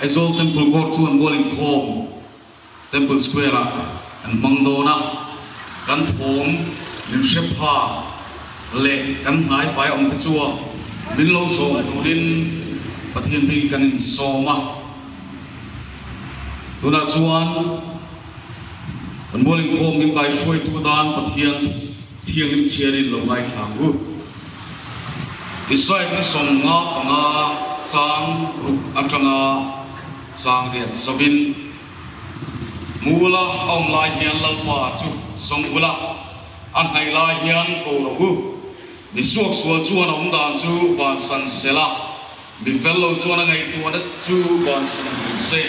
Aizawl Temple Court chuan mual inkhawm Temple Square ah an hmang dawn a, kan thawm min hre pha leh kan hnaifai awm te chu min lo zawm turin Pathian hming kan insawm a. Tunah chuan kan mual inkhawm min kaihruaitu tan Pathian Thianghlim chhiarin lo ngaithla ang u. Israel ni 55 chang ruk atanga chang riat zavin Mula a awm lai hian Lalpa chu zawng ula, a hnaih lai hian ko lo u. Mi suaksual chuan a awm dan chu bansan sela, mi fel lo chuan a ngaihtuahna chu bansan hmu se,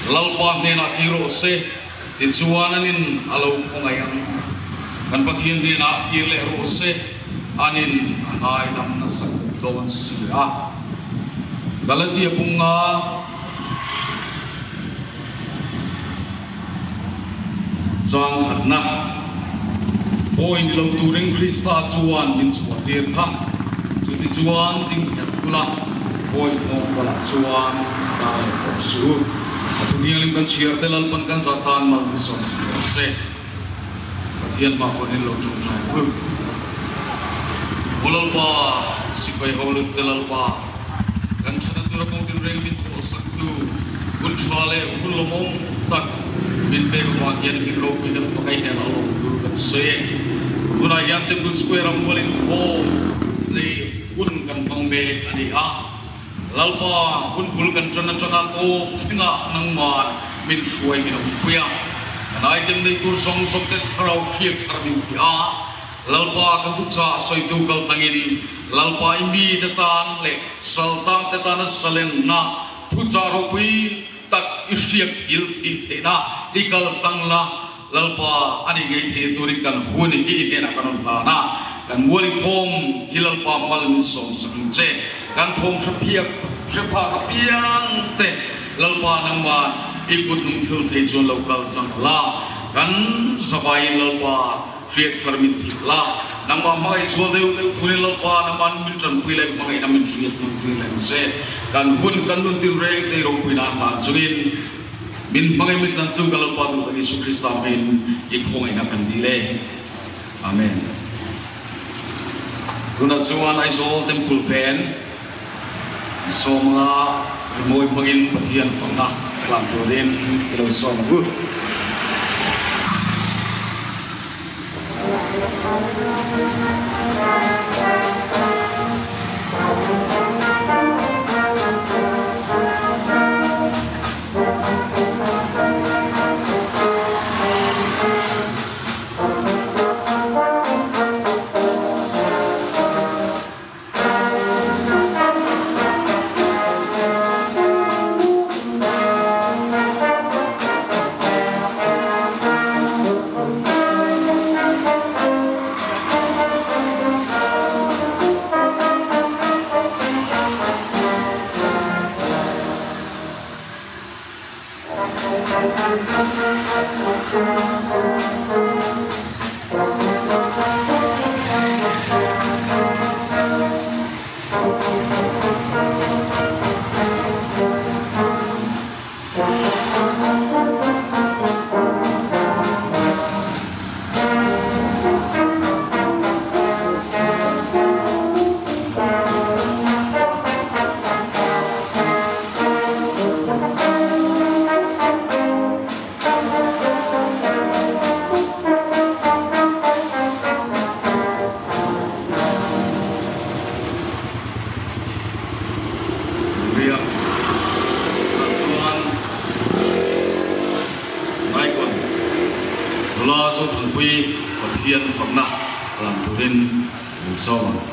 Lalpa hnenah ti rawh se, tichuan anin a lo khawngaih ang. Kan Pathian hnenah kir leh rawh se, anin a ngaidam nasa khawp dawn si a. Galatia punga. Chang khatna point lo turin Krista chuan min chhuah tir kha. Chutichuan ding nghet bula point nghawng bulah chuan ta leh tawh suh u. A thu thianghlim kan chhiar te Lalpan kan zah tan mal min sawm si rawh se. Pathian hma pawn in lo tawngtai ang u. Aw Lalpa, sipai ho lut te Lalpa, kan thana tura kawng tinreng min thawhsak tu hun tha leh hun lawmawm tak min pek avang hian min ropui kan fak ai hian a lawm tur kan sawi e. Tunah hian Temple Square a mual inkhawm lei hun kan hmang mek a ni a. Lalpa, hun bul kan tan atanga tawp thlengah nangman min hruai min awmpui a, kan item nei tur zawng zawng te thlarau hriat thar min ti a, Lalpa kan thuchah sawitu kal tangin Lalpa i mite tan leh saltang te tana zalenna thuchah ropui tak i hriat thil thih theihna i kal tangna Lalpa a nih ngei thei turin kan hun hi i hnenah kan rawn hlan a, kan mual inkhawm hi Lalpa mal min sawm sak ang che. Kan thawm hre phiak hre phak apiang te Lalpa nangman i kut nung thil thei chuan lo kal tlang la, kan zavaiin Lalpa hriat thar min thih la, nangmah hmangaih zual deuh deuh turin Lalpa nangman min tanpui leh hmangaihna min hriat hman tir leh ang che. Kan hun kan nun tinreng tei ropui nan hlan chungin. Min hmangaih mit lantu ka Lalpa duh tak Isu Krista hmeiin i khawngaihna kan dil e. Amen. Tunah chuan Aizawl Temple pen sawmanga rimawi hmangin Pathian fakna hlan turin i lo sawm ang u. Ria tah chuan Icon nula Zothanpui Pathian fakna lam turin min sawm ang.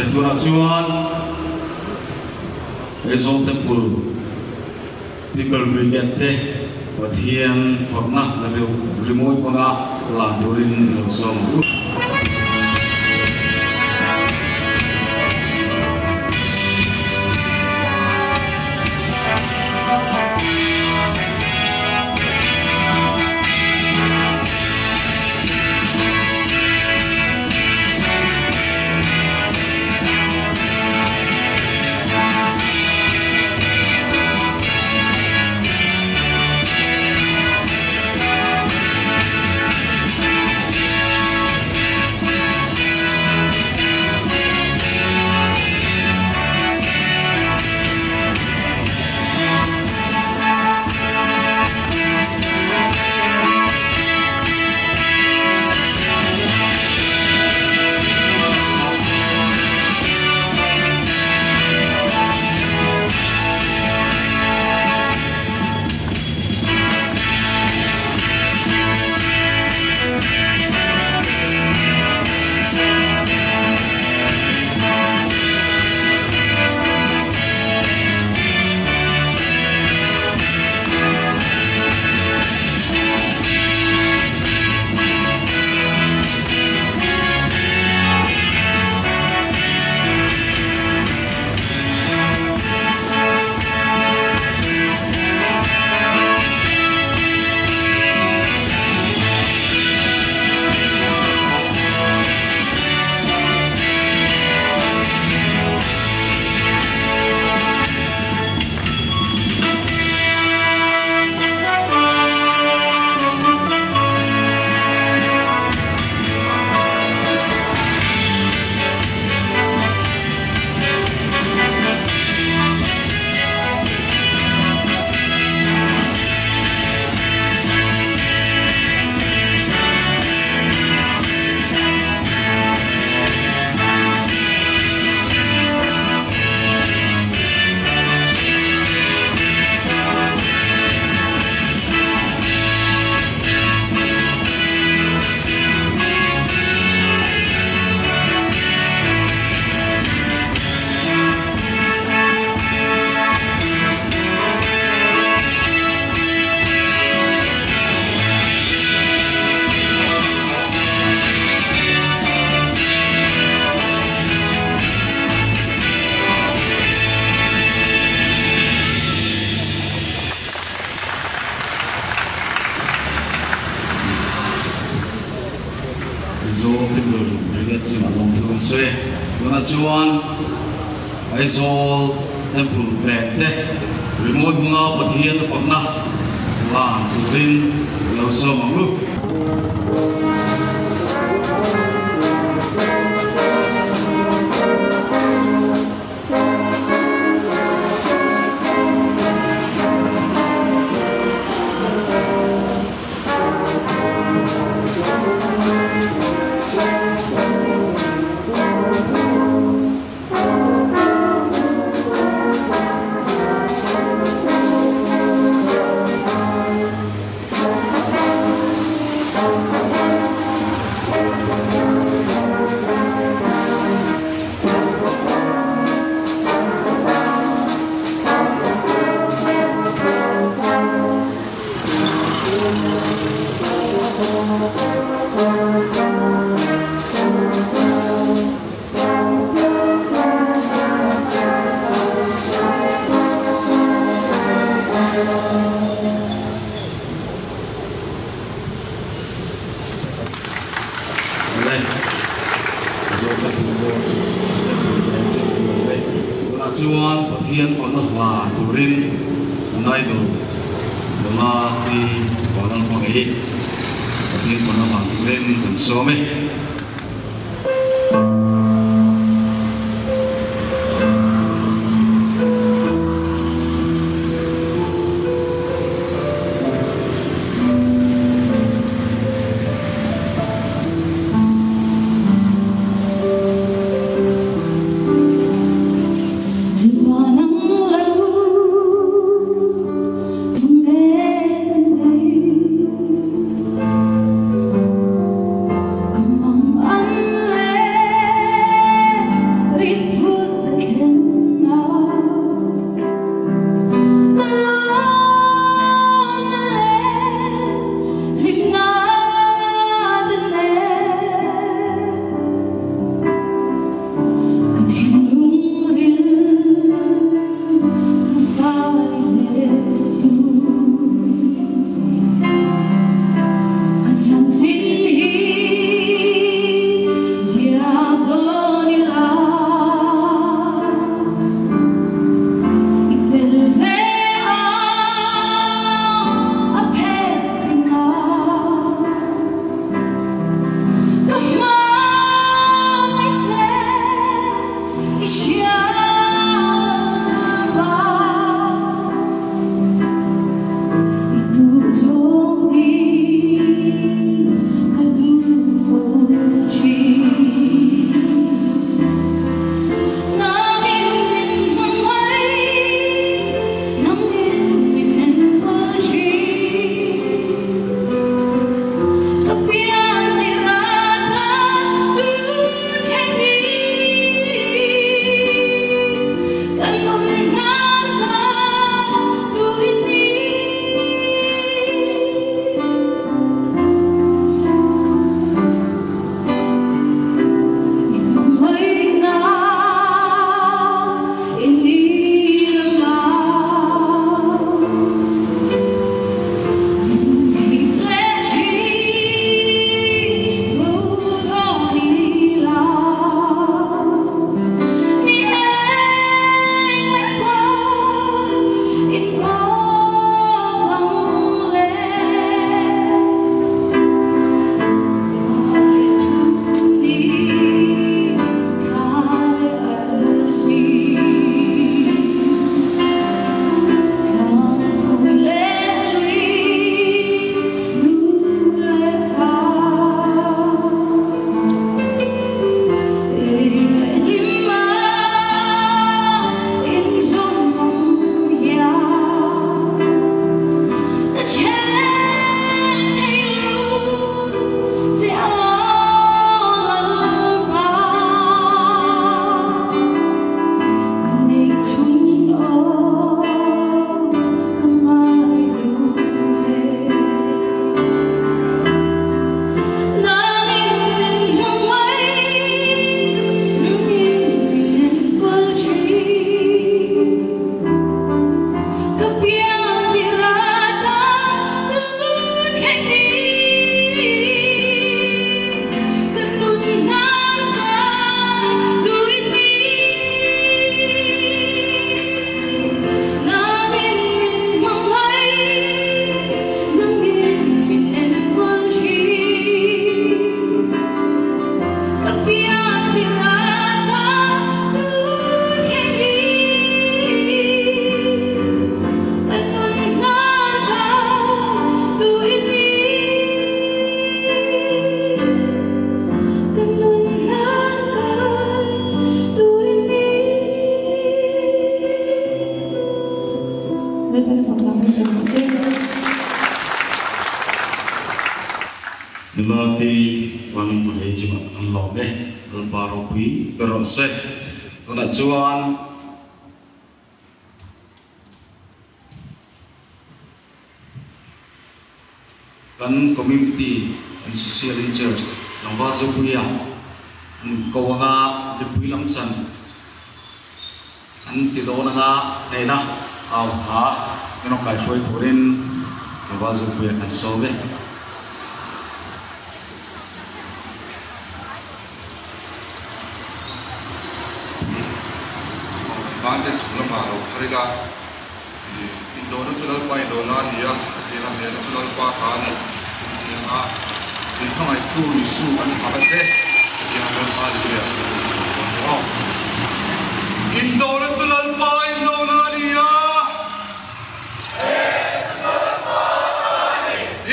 Tunah chuan Aizawl Temple Timber Brigade te Pathian fakna rimawi hmanga lan turin lo sawm ang u. chuan Aizawl Temple Band te rimawi hmanga Pathian fakna hlan turin lo sawm ang u. Chuan Pathian fakna hla turin an idol nula hi Vanram hmangaih Pathian fakna hla turin kan sawm e. Lalpan a fak hna hmasa rawh se. Nula te van hmai chungah an lawm e, Lalpa ropui ber rawh se. Tunah chuan Kan Community and Social in Church tlangval Zopuia an ko anga mipui lam chan an ti dawn anga hnehna au hna min rawn kaihruai turin tlangval Zopuia kan sawm e. Bante chung lamah lo thar ila. Indona chu Lalpa indona a ni a, chutianga hmehna chu Lalpa ta a ni. Chutianga min hmangaihtu Isu kan fak a che, chutianga chuan Hallelujah kan tih chhuah dawn ni aw. Indona chu Lalpa indona a ni a.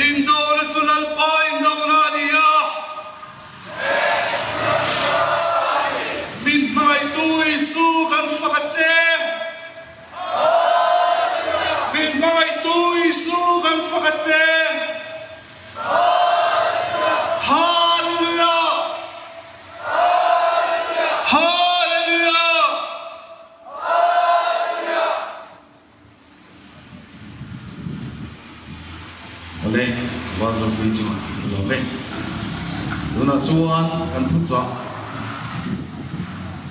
Indona chu Lalpa indona a ni a. Min hmangaihtu Isu kan fak a che. Min hmangaihtu Isu kan fak a che. Hallelujah! Hallelujah! Awle, Vazawpui chu a lo ve. Tunah chuan kan thuchah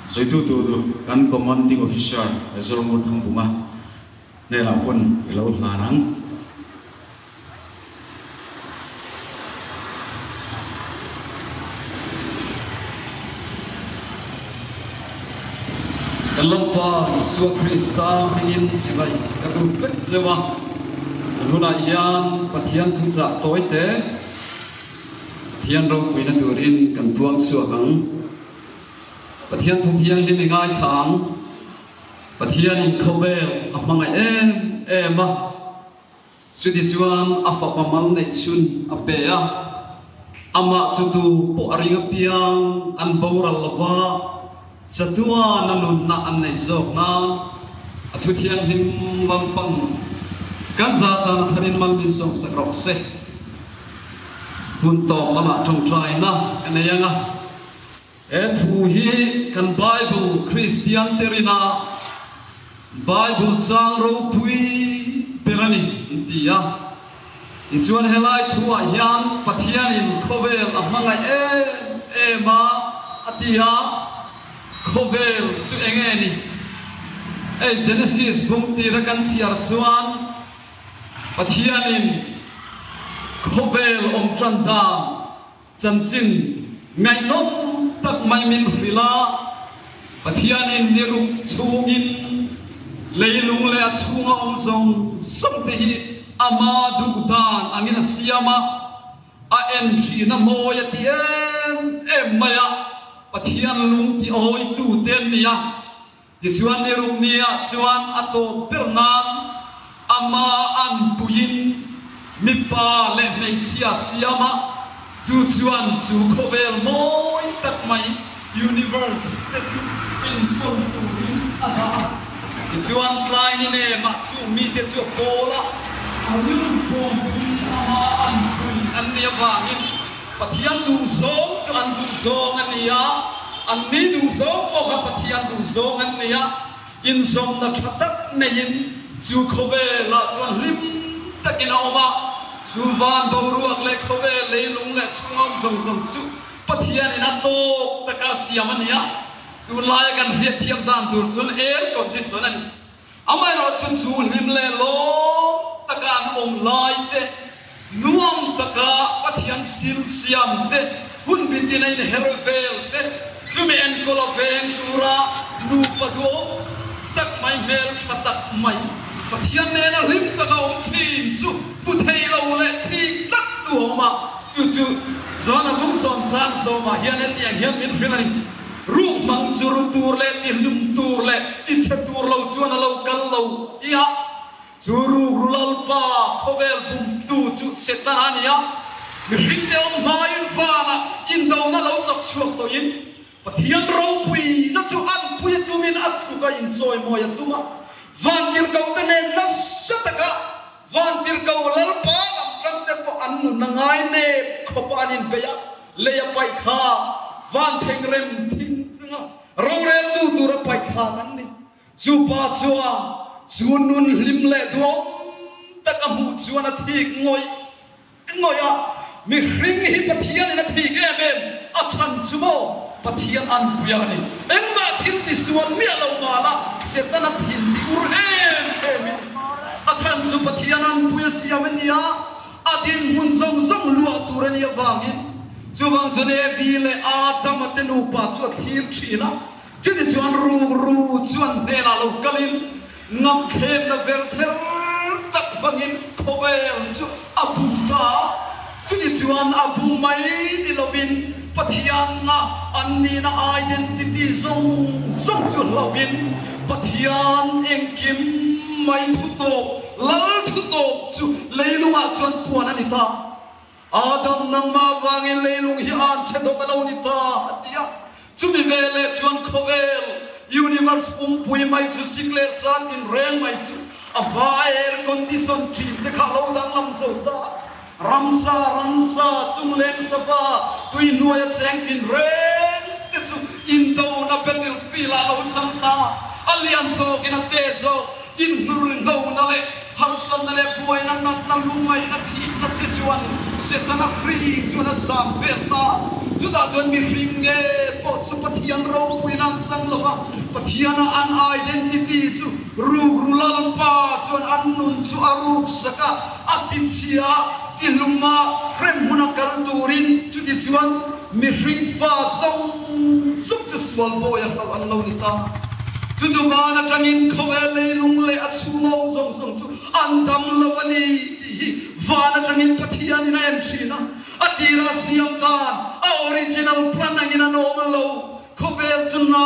sawitu tur kan Commanding Officer Major Ngurthangvunga hnenah hun i lo hlan ang. Kan Lalpa Isua Krista hmingin chibai ka duh vek cheu a, tunah hian Pathian thuchah tawi te Pathian ropuina turin kan puang chhuak ang. Pathian thu thianghlim i ngaithla ang. Pathianin khawvel a hmangaih em em a. Chutichuan a fapa mal neih chhun a pe a, amah chu tu pawh a ring apiang an boral lo va, chatuan a nunna an neih zawk nan a thu thianghlim Lalpan kan za tan a tharin mal min sawmsak rawh se. Hun tawp lamah tawngtaina ka nei ang a, he thu hi kan Bible Kristian te rina Bible chang ropui ber a ni an ti a. Tichuan helai thuah hian Pathianin khawvel a hmangaih em em a a ti a, khawvel chu eng nge ni? Hei Genesis bung tira kan chhiar chuan Pathianin khawvel awm tan dan Chanchin ngaihnawm tak mai min hrilh a, Pathianin ni ruk chhungin leilung leh a chhunga awm zawng zawng te hi ama duh dan angin a siam a, a enhrihna mawi a ti em em mai a, Pathian lung ti awitu te an ni a. Tichuan ni ruk niah chuan a tawp ber nan ama an puiin mipa leh hmeichhia siam a, chu chuan chu khawvel mawi tak mai, universe, te chu enkawl turin a dah a. Tichuan tlai ni nemah chung mite chu a pawl a, a rilru pawmpui ama an pui an nih avangin Pathian duhzawng chu an duhzawng a ni a, anni duhzawng pawh kha Pathian duhzawng an ni a, inzawmna tha tak neiin chu khawvelah chuan hlim takin a awm a, chu van boruak leh khawvel leilung leh chhung awm zawng zawng chu Pathianin a tawk taka a siam a ni a, tunlaia kan hriatthiam dan tur chuan air condition a ni. Amaherawhchu chu hlim leh lawm taka an awm lai te, nuam taka Pathian sil siam te, hun bitin a inher vel te, chumi enkawl a veng tura nupa duhawm tak mai, hmel tha tak mai, Pathian nena hlim taka awm thin chu hmu thei lo leh thik tlat tu a awm a, chu chu Johana Lungsawm chang sawmah hian hetiang hian min hrilh a ni. Ruk hmang chu ru tur leh ti hlum tur leh ti chhe tur lo chuan a lo kal lo ti a, chu ruk ru Lalpa khawvel bumtu chu Setana a ni a, mihringte awm hmain vanah indona lo chawp chhuak tawhin Pathian ropuina chu an pui a tumin a tluk a inchawimawi a tum a, vantirhkohte nen nasa. takah Vantirhkoh Lalpa lam tangte pawh an nun a ngai nep khawpa an inbei a, lei a paih thla, van thengrem thing chunga roreltu tura paih thlak an ni. Chu pa chuan chu nun hlim leh duhawm tak a hmuh chuan a thik ngawih ngawih a, mihring hi Pathianin a thik em em, a chhan chu maw Pathian an pui a ni. Engmah thil ti sual miah lo mala Setana thin ti ur em emin a chhan chu Pathian an pui a siam a nia, a dinhmun zawng zawng luah tur a nih avangin. Chuvang chuan Evi leh Adama te nupa chu a thlir thin a, chutichuan rukru chuan hnenah lo kalin Ngapthlemna ver ther tak hmangin khawvel chu a bum ta a, chutichuan a bum mai ni lovin Pathianna an nihna identity zawng zawng chu hlauhin Pathian engkim mai thutawp, Lal thutawp chu leilungah chuan puan a ni ta. Adam nangmah vangin leilung hi an chhe dawng a lo ni ta, a ti a. Chumi veleh chuan khawvel, universe, pumpui mai chu sik leh sa tinreng mai chu a hma air condition thin te kha a lo danglam zo ta. Ramsa, ransa, chungleng sava, tui hnuaia cheng tinreng te chu indona battlefield ah a lo chang ta. A lian zawkin a te zawk, inhnurhnona leh Harsatna leh buaina natna lungngaihna thihna che chuan Setana hri chuan a zam vel ta. Chutah chuan mihring nge pawh chu Pathian ropuina an chang lo va, Pathiana an identity chu rukru Lalpa chuan an nun chu a ruksak a, a tichhia a, tihluma hremhmuna kal turin chutichuan mihring fa zawng zawng chu sual bawi a hlauh an lo ni ta. Chu chu van atangin khawvel leilung leh a chhungawng zawng zawng chu an dam lo a ni tih hi van atangin Pathianin a en thin a, a tira siam dan, a original plan angin an awm lo. Khawvel chu na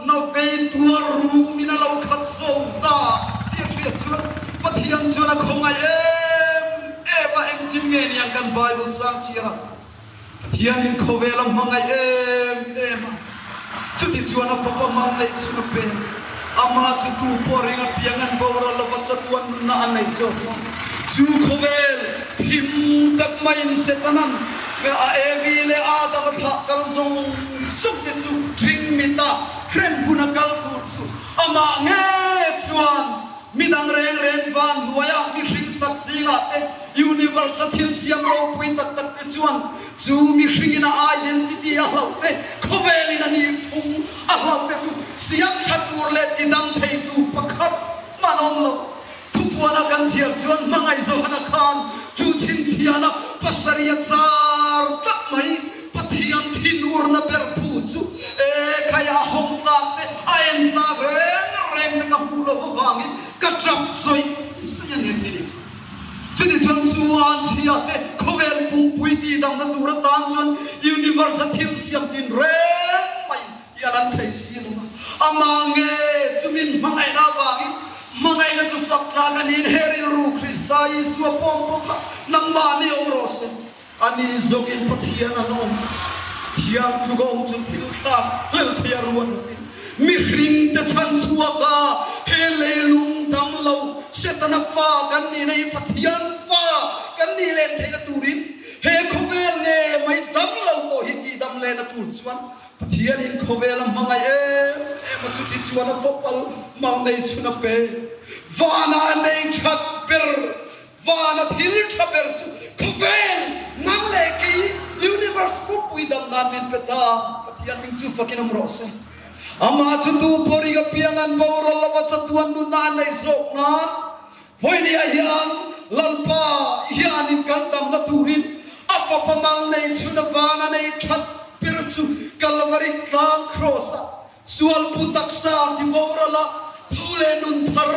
na vei tuar rumin a lo khat zo ta tih a hriat chuan Pathian chuan a khawngaih em em a, engtin nge niang kan Bible chang chhiar a? Pathianin khawvel a hmangaih em em a, chuti chuan a fapa mal neih chhun a pe. Amah chu tu pawh ring apiang an boral lova chatuan nunna a nei zawk a. Chu khawvel thim tak maiin Setana'n a Evi leh Adama thlah kal zawng zawng te chu hring mita hren hun a kal tur chu amah nge chuan Midang reng reng van hnuaia mihring sak zingah te, universe a thil siam ropui tak tak te chuan chu mihringin a identity a hlauh te, khawvelin a nihphung a hlauh te chu siam tha tur leh tidam theitu pakhat hman awm lo. Thupuana kan chhiar chuan hmangaihzawhana khan chu chhinchhiana pasarih a char tlat mai. Pathian thinurna ber phu chu e khai a hawng tlak te, a en tlak reng reng te ka hmuh loh avangin ka tap zawih zawih a ni a ti ni. Chuti chuan chu an chhia te khawvel pumpui tihdamna tur atan chuan universe a thil siam tin reng mai hi a lan thei si lo a. Amah nge chu min hmangaihna avangin hmangaihna chu fak tlak a niin he rilru Krista Isua pawm pawh kha nangmahni awm rawh se. A ni zawkin Pathian an awm. Thiang tluk a awm chu thil thlak hlel thei a ruat lovin mihring te chhan chhuak a, he leilung dam lo Setana fa kan nihna hi Pathian fa kan nih leh theihna turin he khawvel nge mai dam lo tawh hi tih dam lehna tur chuan Pathianin khawvel a hmangaih em em a, chuti chuan a fawpal mal nei chhun a pe. Vanah a nei that ber Vana thil tha ber chu khawvel, nang leh kei, universe pumpui dam nan min pe ta. Pathian hming chu fakin awm rawh se. Amah chu tu pawh ring apiang an boral lova chatuan nunna an neih zawk nan vawinia hian Lalpa hianin kan damna turin a fapa mal neih chhun a vana neih that ber chu Kalvari tlang Kraws ah Sualpu taksa ti boral a, tho leh nun thar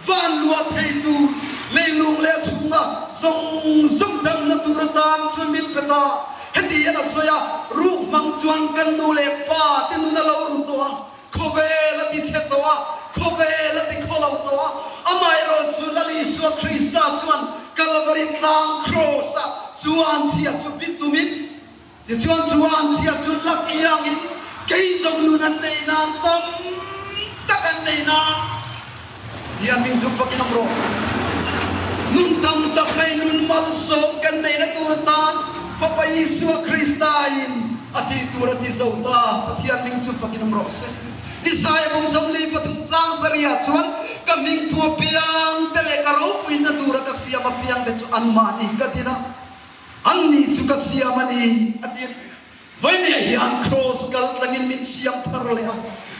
van luah thei tur, leilung leh a chhunga zawng zawng damna tur atan chuan min pe ta. Heti hian a sawi a, ruk hmang chuan kan nu leh pa te nun a lo ru tawh a, khawvel a ti chhe tawh a, khawvel a ti khaw lo tawh a. Amaherawh chu Lal Isua Krista chuan Kalvari tlang Kraws-ah chuan chhia chu bit tumin, Tichuan chu an chhia chu la kiangin kei zawng nun an neih nan tam tak an nei nan Pathian hming chu fakin awm rawh se. Nun tam tak mai nun malsawm kan neihna tur atan Fapa Isua Krista in a tih tur a ti zo ta. Pathian hming chu fakin awm rawh se. Isaia bung 43 chang zariah chuan, Ka hming pu apiang te leh ka ropuina tura ka siam apiang te chu anmahni ka din a, anni chu ka siam a ni, a ti. Vawimia hian Kraws kal tlangin min siam thar leh a,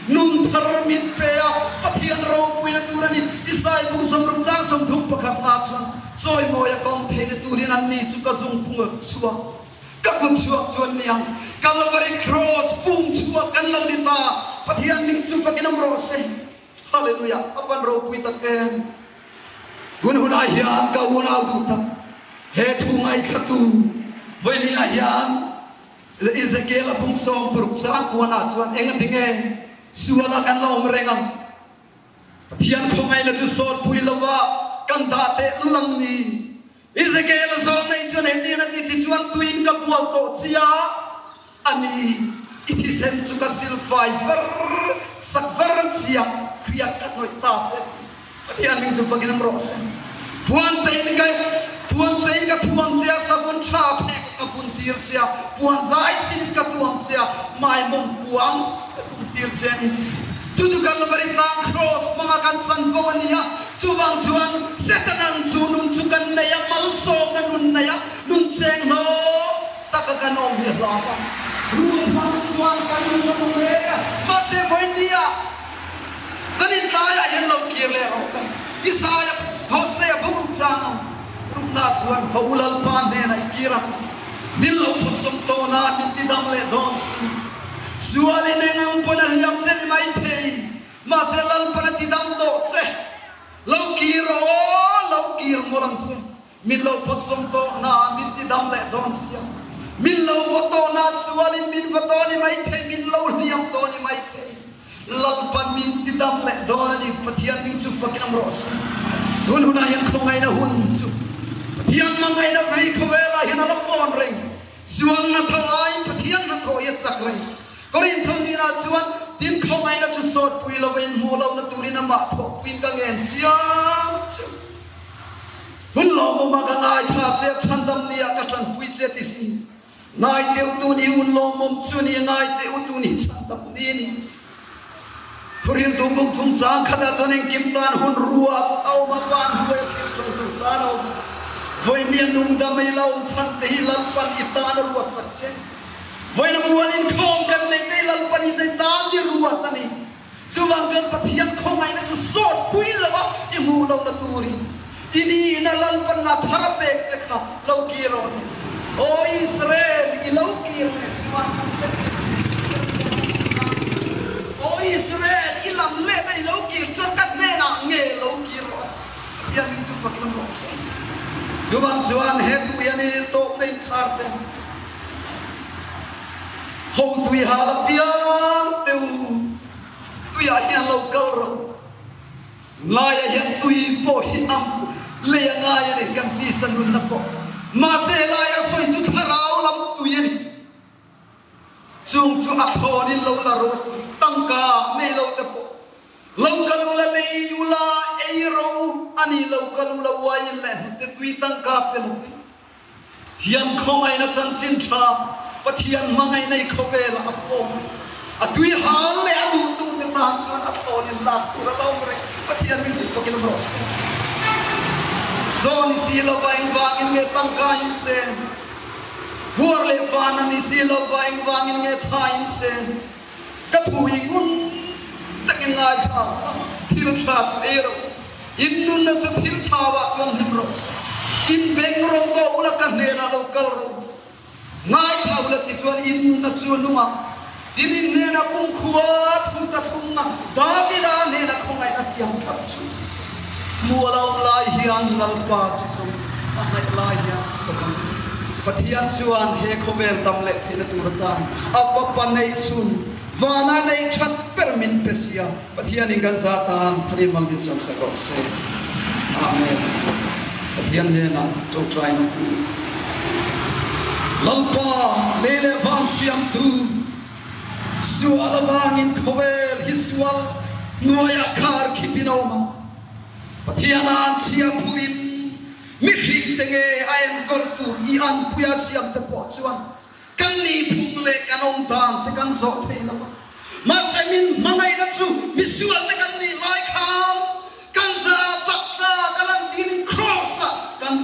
nun thar min pe a, Pathian ropuina tur a ni. Israel bung 60 chang 31 hna chuan chawimawia ka awm theihna turin anni chu ka zungpung a chhuak, ka kut chhuak chu an ni ang. Kalvari Kraws pum chhuak kan lo ni ta, Pathian hming chu fakin awm rawh se. Hallelujah! A van ropui tak em! Tun hunah hian ka unau duh tak, he thu ngaithlatu vawinia hian Ezekiel a bung 60 chang kuanah chuan engatinge suala kan la awm reng ang? Pathian khawngaihna chu sawtpui lova kan dah tehlul ang ni. Ezekiel a zawng nei chuan hetiang a ti, Tichuan tuiin ka bual tawh chia a ni, i thisen chu ka silfai var sak var chia, hriat ka hnawih ta che a ti. Pathian hming chu fakin awm rawh se. Puan chein ka puan chein ka thuam che a, savun tha phek ka bun tir che a, puan zai sin ka tuam che a, maimawm puang ka tum tir che a ni. Chu chu Kalvari tlang Kraws hmanga kan chanvo a ni a, chuvang chuan Setanan chu nun chu kan nei a, malsawmna nun nei a, nun cheng hlawh taka kan awm hi a hlau a. Rul hmang chuan kan nun a hmu mek a, mahse vawinia zanin tlaiah hian lo kir leh rawh ka Isaia Hosea bawk chang ang rukna chuan Ho Lalpa hnenah i kir ang. Min lo phawtsawm tawn a, min ti dam leh dawn si. Sual in eng ang pawn a hliam che ni mai thei, mahse Lalpan a ti dam tawh che. Lo kir rawh aw, lo kir mawlh ang che. Min lo phawtsawm tawh na, min ti dam leh dawn sia. Min lo vaw tawh na, sual in min vaw tawh ni mai thei, min lo hliam tawh ni mai thei. Lalpan min ti dam leh dawn a ni. Pathian hming chu fakin awm rawh se. Tun hunah hian khawngaihna hun chu Pathian hmangaihna vei khawvelah hian a la fawn reng. Sual hnathawh aiin Pathian hnathawh hi a chak reng. Korinth nirah chuan tin khawngaihna chu sawtpui lova inhmuh lohna turin amah thawhpuiin ka ngen chiang che u. Hun lawmawma ka ngaithla che a, chhandam nia ka tanpui che ti si. Ngai teh u tun hi un lawmawm chu ni, ngai teh u tun hi chhan tak ni ni. Thuriltu buk thung chang khatah chuan engkim tan hun ruat a awm a, van hnuai a thil zawng zawng tan a awm. Vawiin a nung dam ei la awm chhan te hi Lalpan i tan a ruat sak che. Vawiin a mual inkhawm kan neih te hi Lalpan i tan i ruat a ni. Chuvang chuan Pathian khawngaihna chu sawt pui lo a i hmuh lohna turin i nihna Lalpanna thar a pek che kha lo kir rawh ni. Aw Israel, i lo kir leh chuan kan hre thei Pathian a ni a. Aw Israel, i lam lehna i lo kir chuan ka hnenah nge lo kir rawh a ti. Pathian min chu fakin awm rawh se. Chuvang chuan he thu hian i tawpna inkhar te Hotui hal apiang te u, tuiah hian lo kal rawh. Ngaiah hian tui pawh hi a lei a ngai a ni, kan tisa nunna pawh. Mahse helaia sawi chu thlarau lam tui a ni. Chung chu a thlawnin lo la rawh a ti. Tangka nei lo te pawh lo kal u la lei u la ei rawh u, a ni lo kal u la uaiin leh hnute tui tangka pe lovin. Thiam khawngaihna chanchin tha Pathian hmangaihna i khawvelah a fawm a, a tui hal leh a duhtute tan chuan a thlawnin lak tur a lo awm reng. Pathian min chhuk takin awm rawh se. Zawn i si lova engvangin nge tangka in sen? Huar leh van a ni si lova engvangin nge tha in sen? Ka thu i ngun takin ngaithla a, thil tha chu ei rawh. In nunna chu thil thauah chuan hlim rawh se. In beng rawn tawh ula ka hnenah lo kal rawh u. Ngaithla ula tichuan in nunna chu a nung ang. Tin in hnenah kumkhua thu ka thlung a, Davida hnenah khawngaihna piang thlap chu. Hmu a lo awm lai hian Lalpa chu zawng a hnaih lai hian ka bang. Pathian chuan he khawvel dam leh theihna tur atan a fapa neih chhun vana neih that ber min pe sia. Pathianin kan za tan tharin mal min sawm sak rawh se. Amen. Pathian hnenah tawngtaina pu. Lalpa lei leh van siamtu sual avangin khawvel hi sual hnuaiah khar khipin a awm a. Pathian an chhia phurin. Mihring te nge a enkawl tur i anpuia siam te pawh chuan kan nihphung leh kan awm dan te kan zawh thei lo va. Mahse min hmangaihna chu misual te kan nih lai khan kan za fak tla ka lan tirin Kraws ah kan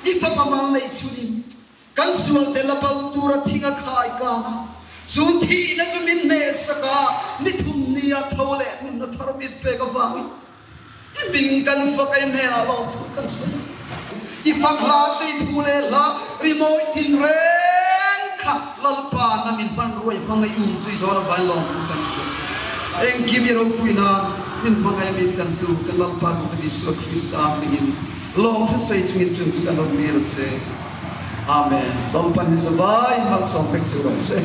i fapa mal neih chhunin kan sual te la bo tura thing a khai kan a, chu thihna chu min hnehsak a, ni thum nia tho leh nunna thar min pek avangin I hming kan fak a, i hnenah lawmthu kan sawi a. I fak hla te, i thu leh hla rimawi thin reng kha Lalpa nangin hmanruai hmang a i um zui dawn avangin lawmthu kan hria che. Engkim i ropui nan min hmangaih a min tlantu kan Lalpa duhna Isua Krista hmingin lawmthu sawi chungin chung chu kan rawn dil a che. Amen. Lalpan hi zavai malsawm vek chu rawh se.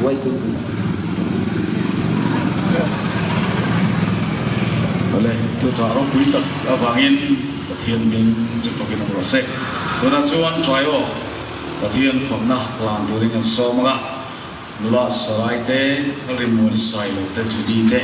Waitu pui. Awle, thuchah ropui tak avangin Pathian hming chu fakin awm rawh se. Tunah chuan ṭai aw, Pathian fakna hlan turin kan sawm ang a, nula Sarai te, Rinmuan Sailo te, Judy te.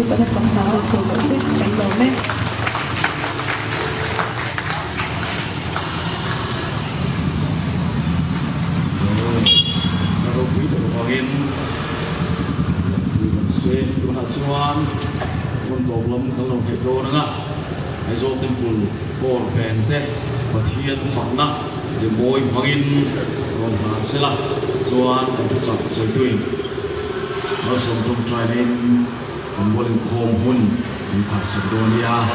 Lalpan a fak hna malsawm rawh se, kan lawm e. Ka ropui deuh avangin lawmthu kan sawi. Tunah chuan hmun tawp lam kan lo hnaih dawn ang a, Aizawl Temple kawr ven te Pathian fakna rimawi hmangin rawn hlan sela chuan kan thuchah sawituin malsawm tawngtainin kan bual inkhawm hun min kharsak dawn nia.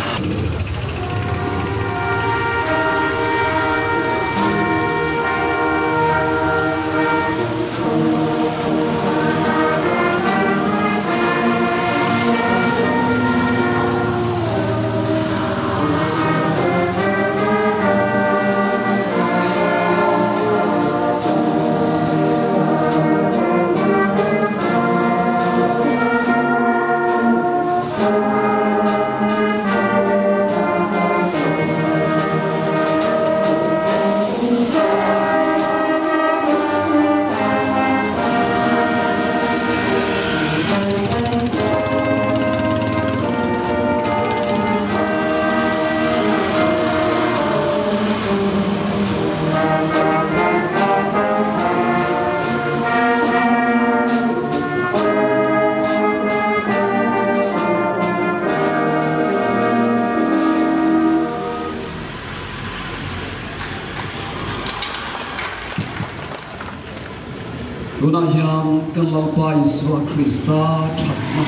Tunah hian kan Lalpa Isua Krista thatna,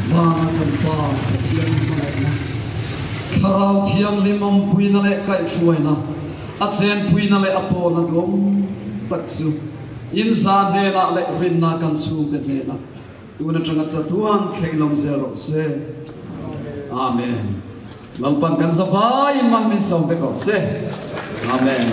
vana kan Pa Pathian hmangaihna, Thlarau Thianghlim awmpuina leh kaihhruaina, a chenpuina leh a pawlna duam tak chu inza hnenah leh rinna kan chhungte hnenah tun atanga chatuan thleng lawm zel rawh se. Amen. Lalpan kan zavai in man min sawm vek rawh se. Amen.